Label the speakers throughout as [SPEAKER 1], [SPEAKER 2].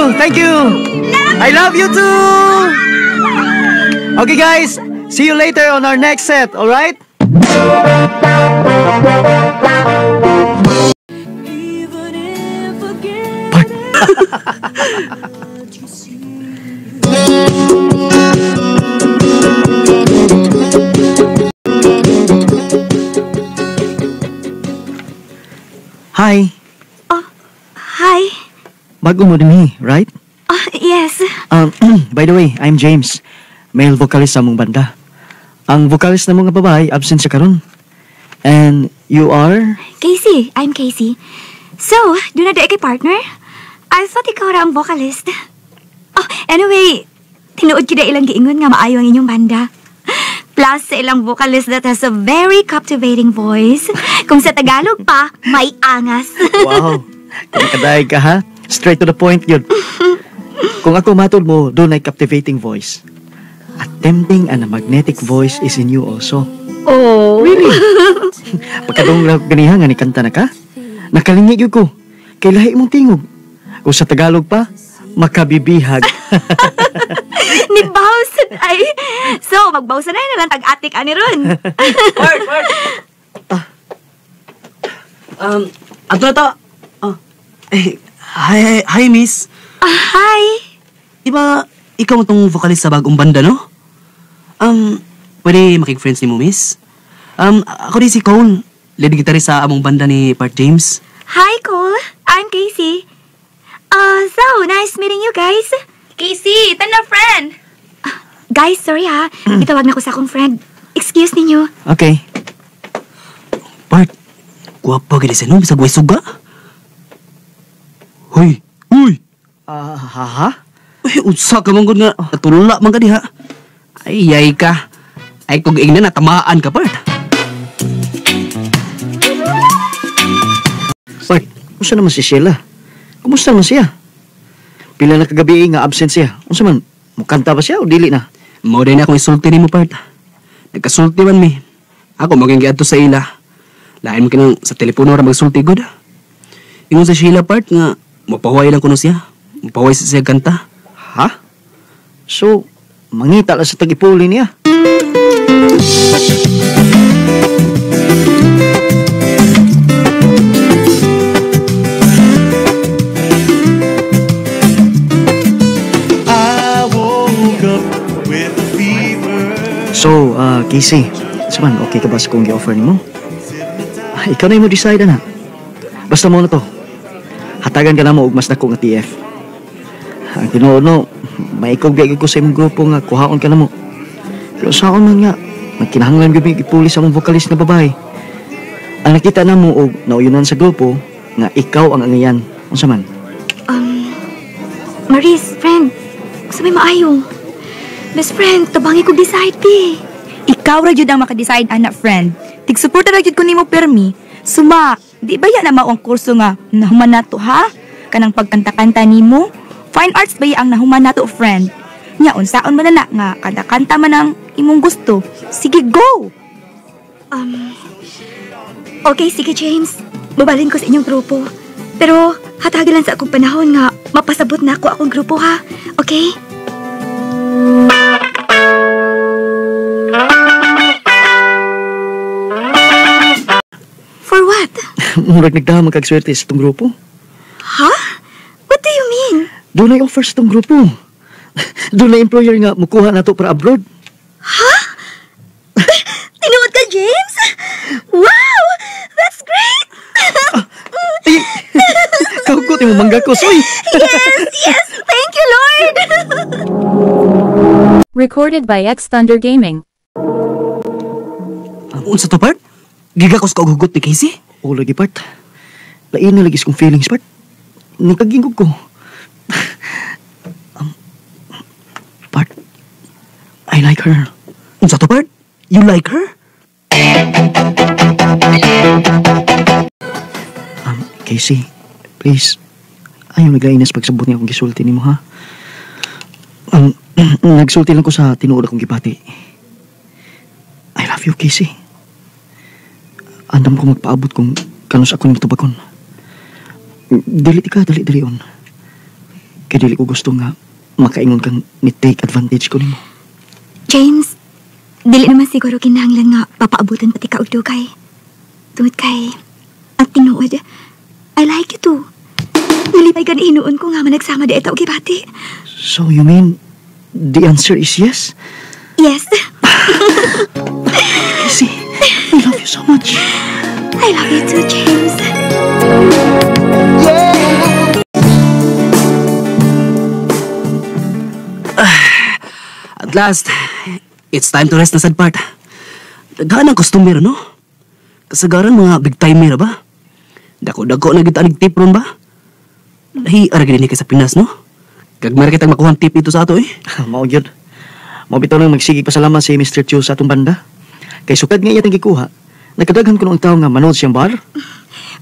[SPEAKER 1] you, thank you. I love you too. Okay guys, see you later on our next set, all right? Hi.
[SPEAKER 2] Oh, hi.
[SPEAKER 1] Bago mo din eh, right?
[SPEAKER 2] Oh, yes.
[SPEAKER 1] By the way, I'm James, male vocalist sa mong banda. Ang vocalist na mga babae, absent siya karon. And you are?
[SPEAKER 2] Casey. I'm Casey. So, doon na kay partner? I thought ikaw ra ang vocalist. Oh, anyway, tinuod kita ilang giingon nga maayo ang inyong banda. Plus, sa ilang vocalist that has a very captivating voice. Kung sa Tagalog pa, may angas.
[SPEAKER 1] Wow. Kung kadaig ka, ha? Straight to the point yun. Kung ako matod mo, doon ay captivating voice. A tempting and a magnetic voice is in you also.
[SPEAKER 2] Oh.
[SPEAKER 1] Really? Pagkadong ganiha nga ni kanta na ka, nakalingig yun ko. Kay lahi mong tingog. Kung sa Tagalog pa, makabibihag.
[SPEAKER 2] Ni Bawsan ay. So, magbawsan na lang tag-atik ani ron.
[SPEAKER 3] Bart, Bart. Ato na to. Oh. Eh, hi, hi, miss.
[SPEAKER 2] Hi.
[SPEAKER 3] Diba, ikaw itong vocalist sa bagong banda, no? Pwede makig-friends ni mo, miss? Ako din si Cole, lead guitarist sa among banda ni Bart James.
[SPEAKER 2] Hi, Cole. I'm Casey. So, nice meeting you guys.
[SPEAKER 4] Casey, tanda friend.
[SPEAKER 2] Guys, sorry ha. Itawag na ko sa akong friend. Excuse ninyo.
[SPEAKER 1] Okay.
[SPEAKER 3] Bart, guwapa gini siya, no? Bisag way suga. Hoy, uy!
[SPEAKER 1] Ha?
[SPEAKER 3] Uy, unsa ka man gud nga natulala man ka diha. Ay, yay ka. Ay, kung ingnan, natamaan ka, Bart.
[SPEAKER 1] Bart, kumusta naman si Sheila? Kumusta naman siya? Pila na kagabi nga absent siya. Unsa man, mukanta ba siya o dili na?
[SPEAKER 3] Mao din akong isulti nimo, Bart. Nagkasulti man mi. Ako maging giadto sa ila. Lain mo kinang sa telepono ra magsulti gud. Ingon sa Sheila, Bart, nga mapahuway lang kuno siya. Mapahuway sa siya kanta.
[SPEAKER 1] Ha? So, mangita lang sa tag-ipuli niya. So, Casey, man, okay ka ba sa kung gi-offer nimo? Ikaw na yung mo decide na. Basta mo na to. Hatagan ka na mo og mas dako nga TF. Ang tinuod no, maikog gyud ko sa imong grupo nga kuhaon ka na mo. Pero saon man nga, nagkinahanglan gyud mi ipuli sa among vocalist na babae. Ang nakita na mo og nauyunan sa grupo nga ikaw ang angayan. Unsa man?
[SPEAKER 2] Maris, friend, gusto may maayo. Best friend, tabangi ko decide, bi.
[SPEAKER 4] Ikaw ra jud ang maka-decide, anak friend. Tig-suporta ra jud ko nimo permi. Suma, di ba yan na mao ang kurso nga nahuman nato, ha? Kanang pagkanta-kanta nimo? Fine arts ba ang nahuman nato, friend? Nya unsaon man na nga kanta-kanta man ang imong gusto. Sige, go.
[SPEAKER 2] Okay, sige James. Mabalin ko sa inyong grupo. Pero hatagi lang sa akong panahon nga mapasabot na ako akong grupo, ha? Okay? For what?
[SPEAKER 1] Murag nagdama kag swerte sa itong grupo.
[SPEAKER 2] Ha? What do you mean?
[SPEAKER 1] Doon ay offer sa itong grupo. Doon ay employer nga mukuha na to para abroad.
[SPEAKER 2] Ha? Tinuod ka, James? Wow! That's great!
[SPEAKER 1] Ay, kahugot yung mangga ko, soy!
[SPEAKER 2] Yes, yes! Thank you, Lord!
[SPEAKER 5] Recorded by X Thunder Gaming.
[SPEAKER 3] Unsa to, Bart? Gigakos ka og hugot ni Casey?
[SPEAKER 1] Oo, lagi, Bart. Lain na lagi kong feelings, Bart. Nagkagingog ko. Bart, I like her.
[SPEAKER 3] Unsa to, Bart? You like her?
[SPEAKER 1] Casey, please. Ayaw naglainas pagsabot niya akong gisulti nimo, ha? Nagsulti lang ko sa tinuod akong gibati. I love you, Casey. Andam ko magpaabot kung kanus ako ni matubakon. Dili ka, dali-dali on. Kaya dili ko gusto nga makaingon kang ni-take advantage ko nimo.
[SPEAKER 2] James, dili naman siguro kinahanglan nga papaabutan pati ka og dugay. Tungod kay, ang tinuod, I like you too. Nalipay ka na hinuon ko nga managsama di ito og gibati.
[SPEAKER 1] So you mean, the answer is yes?
[SPEAKER 2] Yes.
[SPEAKER 1] Casey, I love you so much.
[SPEAKER 2] I love you too, James.
[SPEAKER 1] Yeah!
[SPEAKER 3] At last, it's time to rest na sad part. Daghan ang customer, no? Kasagaran mga big timer ba? Dako-dako na kita nag-tip ron ba? Lahi ara gid ni kay sa Pinas, no? Gagmay ra kitang makuha ang tip dito sa ato eh.
[SPEAKER 1] Mao gyud. Mao bitaw nang magsigig pasalamat si Mr. Chu sa atong banda. Kay sukad nga iya tang gikuha, nagkadaghan kuno ang tawo nga manood siyang bar.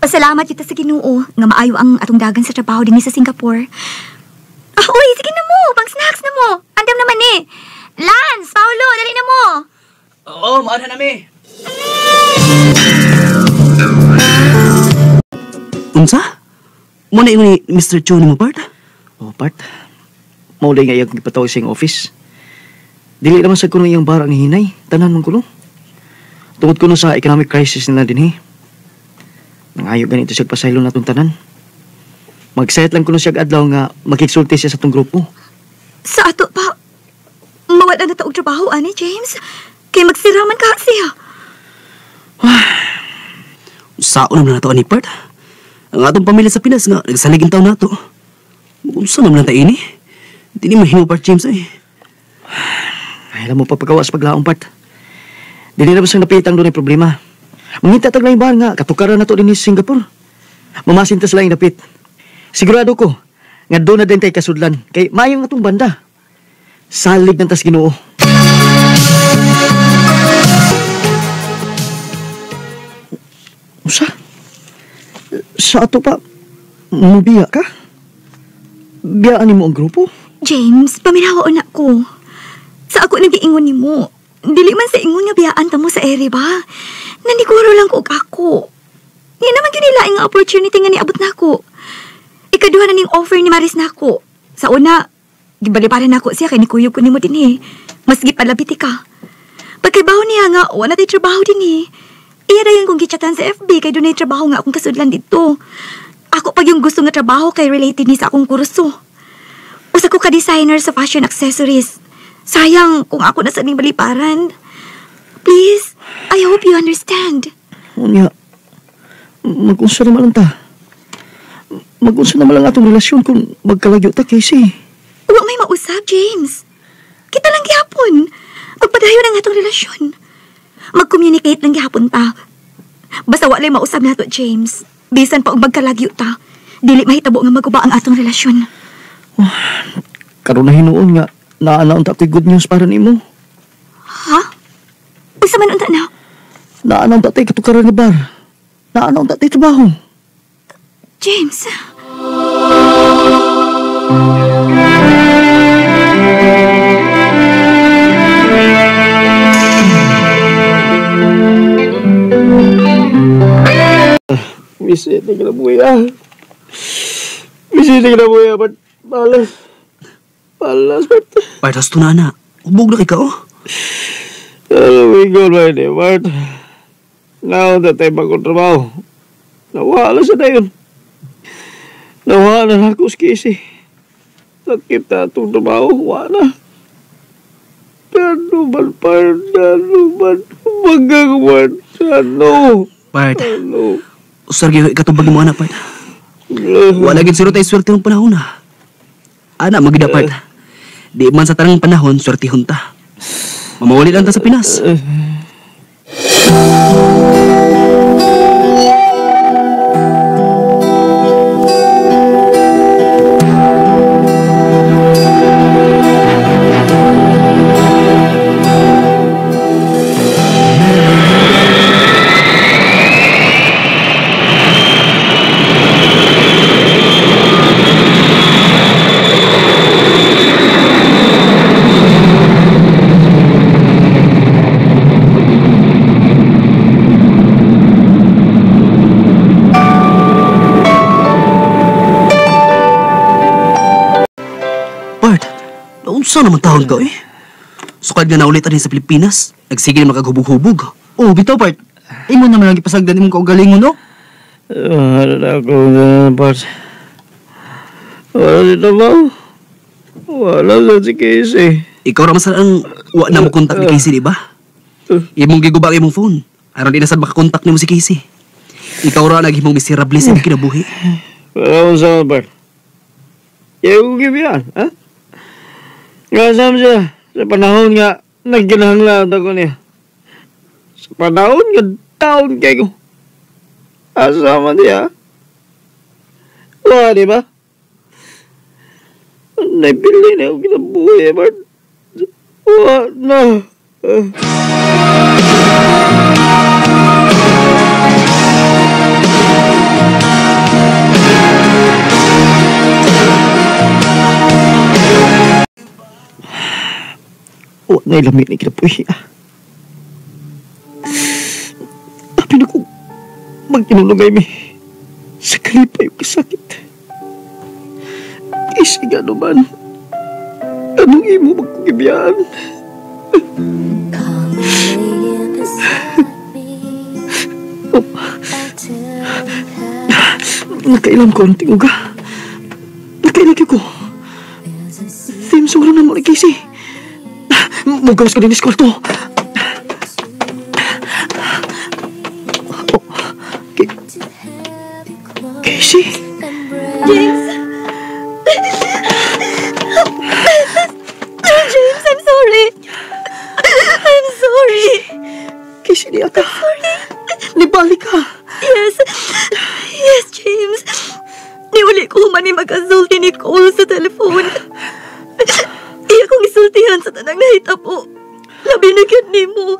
[SPEAKER 2] Pasalamat kita sa Ginoo nga maayo ang atong dagan sa trabaho dinhi sa Singapore. Ah, uy, sige na mo, pang snacks na mo. Andam naman eh. Lance, Paolo, dali na mo.
[SPEAKER 3] Oo, maana nami. Unsa? Mo na ingon ni Mr. Chu nimo part?
[SPEAKER 1] Oh, part. Mao nga iyang gipatawag sa iyang office. Dili naman sa kuno iyang bar ang hinay, tanan man kuno. Tungod kuno sa economic crisis nila dinhi. Nangayo ganito siya pasaylo natong tanan. Mag-set lang kuno siya adlaw nga makigsulti siya sa atong grupo.
[SPEAKER 2] Sa ato pa, mawala na ta og trabaho ani James. Kay magsira man ka siya.
[SPEAKER 3] Saon naman na to ani part? Ang atong pamilya sa Pinas nga nagsalig ang taon nato. Unsa naman ta ini? Di ni mahimo part James ay.
[SPEAKER 1] Ay, alam mo papagawa sa paglaong part. Dili na basang napitang doon ay problema. Mangita tag laing bar nga katukaran na to dinhi sa Singapore. Mamasin ta sa laing dapit. Sigurado ko nga doon na din tay kasudlan kay maayong atong banda. Salig ng tas Ginoo. Usa? Sa ato pa, mubiya ka? Biyaan nimo ang grupo?
[SPEAKER 2] James, paminawaon na ko. Sa ako nagiingon nimo. Dili man sa ingon nga biyaan ta mo sa ere ba? Naniguro lang ko og ako. Di naman gyud nila nga opportunity nga niabot nako. Ikaduha na ning offer ni Maris nako. Sa una, gibaliparan nako siya kay nikuyog ko nimo dinhi. Mas gipalapit ka. Pagkaibaw niya nga wala tay trabaho dinhi. Iya dayon kong gichatan sa FB kay dunay trabaho nga akong kasudlan didto. Ako pag yung gusto nga trabaho kay related ni sa akong kurso. Usa ko ka designer sa fashion accessories. Sayang kung ako na sa ning baliparan. Please, I hope you understand.
[SPEAKER 1] Unya, mag-unsa naman lang ta. Mag-unsa naman lang atong relasyon kung magkalagyo ta, Casey.
[SPEAKER 2] Wa may mausap, James. Kita lang gihapon. Magpadayon ang atong relasyon. Mag-communicate lang gihapon ta. Basta walay mausab nato, James. Bisan pa og magkalagyo ta, dili mahitabo nga maguba ang atong relasyon.
[SPEAKER 1] Oh, karon na hinuon nga naa na unta ko'y good news para nimo.
[SPEAKER 2] Ha? Unsa man unta na?
[SPEAKER 1] Naa na unta tay katukaran nga bar. Naa na unta tay trabaho.
[SPEAKER 2] James.
[SPEAKER 1] Misete ka na buya. Misete ka na buya, but balas. Balas, but...
[SPEAKER 3] Bart, hasto na, na. Hubog na kay ka, oh.
[SPEAKER 1] Ano, my God, my dear, Bart. Now that I'm back on trabaho, nawala sa dayon. Nawala na ako sa Casey. Nakita itong trabaho, wala. Ano man, Bart? Ano man? Magagawa? Ano?
[SPEAKER 3] Bart.
[SPEAKER 1] Ano?
[SPEAKER 3] Usar gyud ikatubag nimo ana, Bart. Wala gid suro tay swerte ng panahon na. Ana magida, Bart. Di man sa tanang panahon swertihon ta. Mamawali lang ta sa Pinas. Naunsa naman taon ka eh. Sukad nga naulit rin sa Pilipinas. Nagsige na makagubog-hubog.
[SPEAKER 1] Oh, bitaw part. Imo naman ang gipasagdan imong kaugalingon, no?
[SPEAKER 6] Wala ko na, part. Wala dito ba? Wala sa si Casey.
[SPEAKER 3] Ikaw ra man sad ang wa na mo kontak ni Casey, di ba? Imong giguba ang imong phone. Aron di na sad makakontak nimo si Casey. Ikaw ra naghimong miserable sa imong kinabuhi.
[SPEAKER 6] Wala mo sa part. Kaya kong gibiyan, ha? Nga saan siya? Sa panahon nga, nagkinahanglan ako niya. Sa panahon nga, taon kay ko. Asa man siya? Wala, di ba? Naipili na ako kinabuhi, Bart. Wala na.
[SPEAKER 1] Wa na ilami ni kinabuhi, ah. Tapi na kung magtinulungay mi sa kalipay o kasakit. Kasi nga naman, anong imo magkugibiyaan? Oh. Nakailam ko ang tinguga. Nakailag ko. Theme song rin mo ni Casey. Mugawas ka din sa kwarto. Oh. Casey?
[SPEAKER 2] James! James, I'm sorry. I'm sorry.
[SPEAKER 1] Casey, niya ka. Nibalik ka.
[SPEAKER 2] Yes. Yes, James. Niuli ko man ni mag-asulti ni Cole sa telefon. Iya kong isultihan sa tanang nahitabo. Labi na gyud nimo.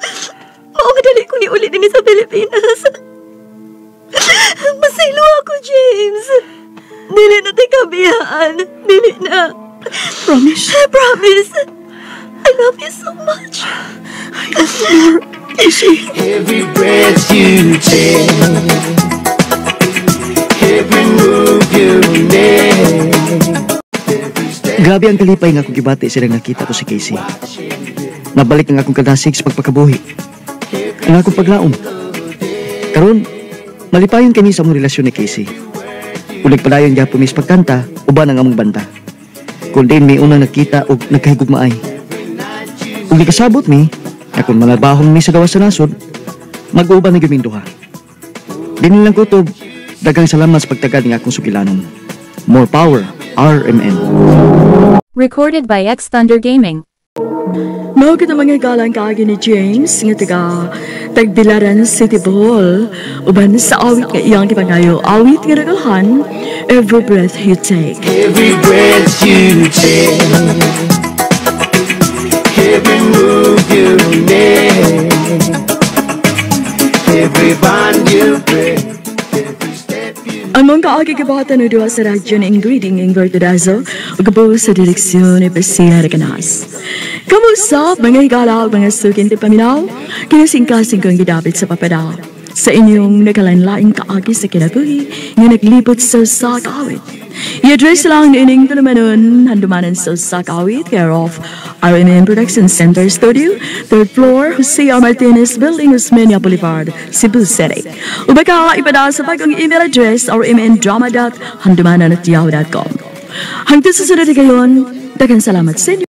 [SPEAKER 2] Mao nga dali ko niuli dinhi sa Pilipinas. Masaylo ako, James. Dili na tayo kabiyaan. Dili na.
[SPEAKER 1] Promise?
[SPEAKER 2] I promise. I love you so much.
[SPEAKER 1] I love you more, Casey.
[SPEAKER 7] Every breath you take, every move you make.
[SPEAKER 1] Grabe ang kalipay nga akong gibati silang nakita ko si Casey. Nabalik ang akong kadasig sa pagpakabuhi. Ang akong paglaom. Karon, malipayon kini sa among relasyon ni Casey. Ulig padayon gyapon mi sa pagkanta uban ang among banda. Kung din may unang nakita og nagkahigugmaay. Ug gikasabot mi, nga kung manabahong mi sa gawas sa nasod, mag-uban na gyud ming duha. Dini lang kutob, daghang salamat sa pagtagad ng akong sugilanon. More power, RMN.
[SPEAKER 5] Recorded by X Thunder Gaming.
[SPEAKER 8] Mao kita mga galang kaagi ni James nga taga Tagbilaran City Bohol uban sa awit nga iyang gipangayo, awit nga nagalhan Every Breath You Take.
[SPEAKER 7] Every breath you take, every move you make, every bond you break, every step you
[SPEAKER 8] Ang mga kaagi gibata no duha sa radyo ni Ingrid Ingrid Dazo ug gabo sa direksyon ni Priscilla Recanas. Kamusta mga higala ug mga sukin ti paminaw? Kinasingkasing kong gidapit sa papada sa inyong nagkalain-laing kaagi sa kinabuhi nga naglibot sa usa ka awit. I-address lang ining tulumanon handumanan sa usa ka awit, care of RMN Production Center Studio, 3rd floor, Jose R. Martinez Building, Osmeña Boulevard, Cebu City. O baka ipadala sa bagong email address rmndrama.handumanan@yahoo.com. Hangtod sa sunod higayon, daghang salamat sa inyo.